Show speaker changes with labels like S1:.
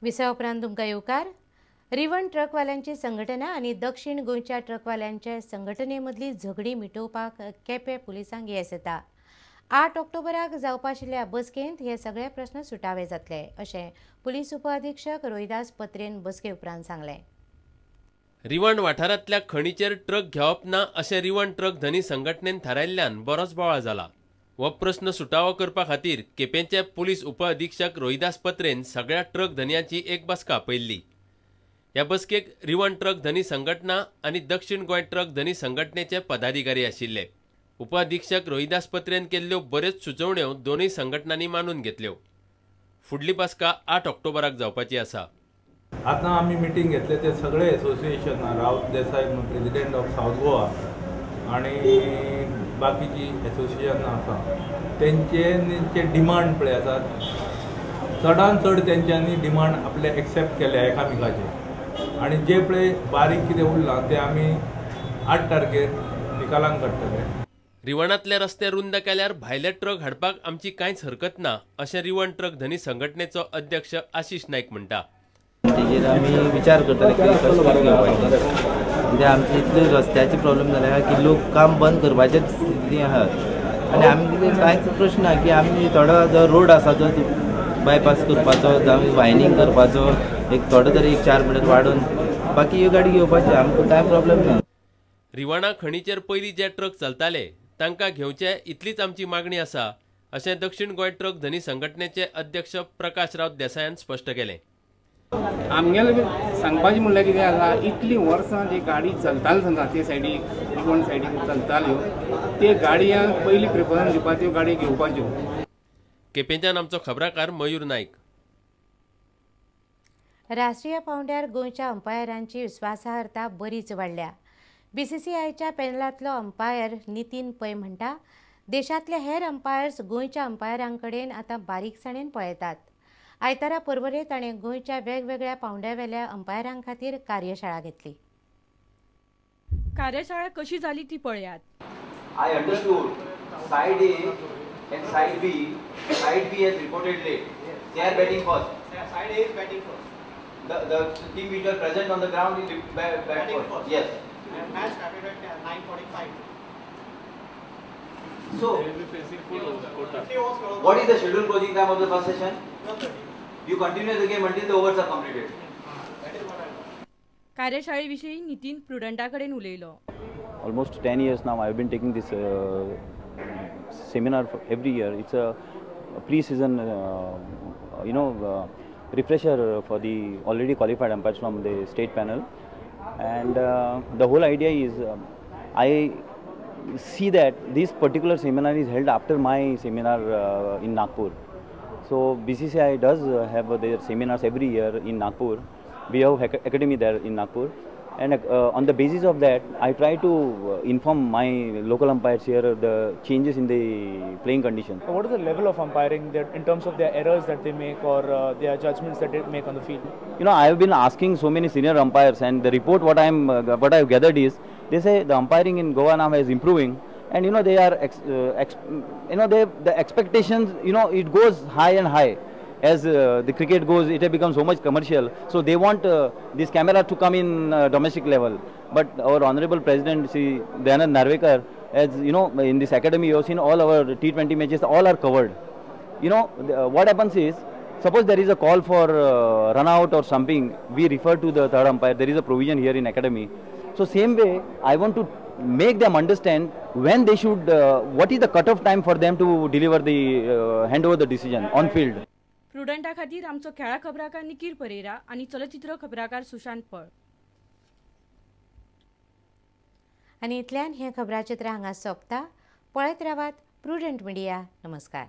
S1: विसा उपरांत तुमकां येवकार. रिवण ट्रकवाल्यांची संघटना आनी दक्षिण गोंयच्या ट्रकवाल्यांच्या संघटने मदली झगडी मिटोवपाक केपें पुलिसांक येस येता. 8 ऑक्टोबराक जावपा आशिल्ल्या बसकेंत हे सगळे प्रस्न सुटावे जातले अशें पुलीस उपअधिक्षक रोहिदास पत्रेन बसके उपरांत सांगलें.
S2: रिवण वाठारांतल्या खणीचेर ट्रक घेवप ना अशें रिवण ट्रक धनी संघटनेन थारायल्ल्यान बरोच बोवाळ जाला. हो प्रस्न सुटावो करपा खातीर केपेंचे पुलीस उपअधिक्षक रोहिदास पत्रेन सगळ्या ट्रक धनयांची एक बसका आपयल्ली. ह्या बसकेक रिवण ट्रक धनी संघटना आनी दक्षिण गोंय ट्रक धनी संघटनेचे पदाधिकारी आशिल्ले. उपअधिक्षक रोहिदास पत्रेन केल्ल्यो बऱ्योच सुचोवण्यो दोनूय संघटनांनी मानून घेतल्यो. फुडली बसका 8 ऑक्टोबराक जावपाची आसा.
S3: आतां आमी मिटींग घेतले ते सगळे association, Raut Desai president of South Goa आनी बाकीची एसोसिएशनां आसा तेंचे डिमांड पळय आसा, चडान चड तेंच्यांनी डिमांड आपले एक्सेप्ट केले एकामेकाचे आनी जे पळय बारीक कितें उरलां तें आमी 8 तारखेर निकालान काडटले.
S2: रिवणांतले रस्ते रुंद केल्यार भायले ट्रक हाडपाक आमची कांयच हरकत ना अशें रिवण ट्रक धनी संघटनेचो अध्यक्ष आशिष नायक म्हणटा.
S4: तेजेर आमी विचार करतले की कशें करून घेवपाचें, कित्याक आमचे इतले रस्त्याचे प्रॉब्लम जाल्या की लोक काम बंद करपाचे स्थिती आहात आनी आमी कितें कांयच प्रश्न ना की आमी थोडो जो रोड आसा तो बायपास करपाचो जावं वायनींग करपाचो, एक थोडो तरी एक 4 मिटर वाडोवन बाकी ह्यो गाडी घेवपाची, आमकां कांय प्रॉब्लम ना.
S2: रिवणा खणीचेर पयलीं जे ट्रक चलताले तांकां घेवचे इतलीच आमची मागणी आसा अशें दक्षिण गोंय ट्रक धनी संघटनेचे अध्यक्ष प्रकाश रावत देसायान स्पश्ट केलें.
S5: आमगेलें सांगपाचें म्हणल्यार कितें आसा, इतलीं वर्सां जी गाडी चलताली समजा ते सायडीक रिवण सायडीक चलताल्यो ते गाडयांक पयलीं प्रिफरन्स दिवपाच्यो, त्यो गाडी घेवपाच्यो.
S2: केपेंच्यान आमचो खबराकार मयूर नायक.
S1: राष्ट्रीय पांवड्यार गोंयच्या अंपायरांची विस्वासार्हता बरीच वाडल्या. बीसीसीआयच्या पॅनलांतलो अंपायर नितीन पै म्हणटा, देशांतले हेर अंपायर्स गोंयच्या अंपायरांकडेन आतां बारीकसाणेन पळयतात. आयतारा पर्वरे ताणें गोंयच्या वेगवेगळ्या पांवड्यावेल्या अंपायरां खातीर कार्यशाळा घेतली.
S6: कार्यशाळा कशी जाली ती पळयात.
S7: I understood side A and side B. Side B has reported late. They are batting first.
S8: Side A is batting first.
S7: The team which are present on the ground is batting first. Yes.
S8: And match started at 9:45.
S7: So, what is the scheduled closing time of the first session?
S8: 12:30.
S7: You continue the game until the overs are completed.
S8: That is what I know.
S6: कार्यशाळेविषयी Nitin प्रुडंटा कडेन उलयलो.
S9: Almost 10 years now I have been taking this seminar for every year. It's a pre-season, refresher for the already qualified umpires from the state panel. And the whole idea is, I see that this particular seminar is held after my seminar in Nagpur. So BCCI does have their seminars every year in Nagpur. We have academy there in Nagpur. And on the basis of that, I try to inform my local umpires here the changes in the playing condition.
S10: What is the level of umpiring that in terms of their errors that they make or their judgments that they make on the field?
S9: You know, I have been asking so many senior umpires, and the report what I have gathered is they say the umpiring in Goa now is improving, and you know they are the expectations, you know, it goes high and high. As the cricket goes, it has become so much commercial. So they want this camera to come in domestic level. But our Honorable President, Shri Dayanand Narvekar, as you know, in this academy, you have seen all our T20 matches, all are covered. You know, what happens is, suppose there is a call for run out or something, we refer to the third umpire. There is a provision here in academy. So same way, I want to make them understand when they should, what is the cutoff time for them to deliver the, hand over the decision on field.
S6: प्रुडंटा खातीर आमचो खेळा खबराकार निकीर परेरा आनी चलचित्र खबराकार सुशांत पळ.
S1: आनी इतल्यान हें खबराचित्र हांगा सोंपता. पळयत रावात प्रुडंट मिडिया. नमस्कार.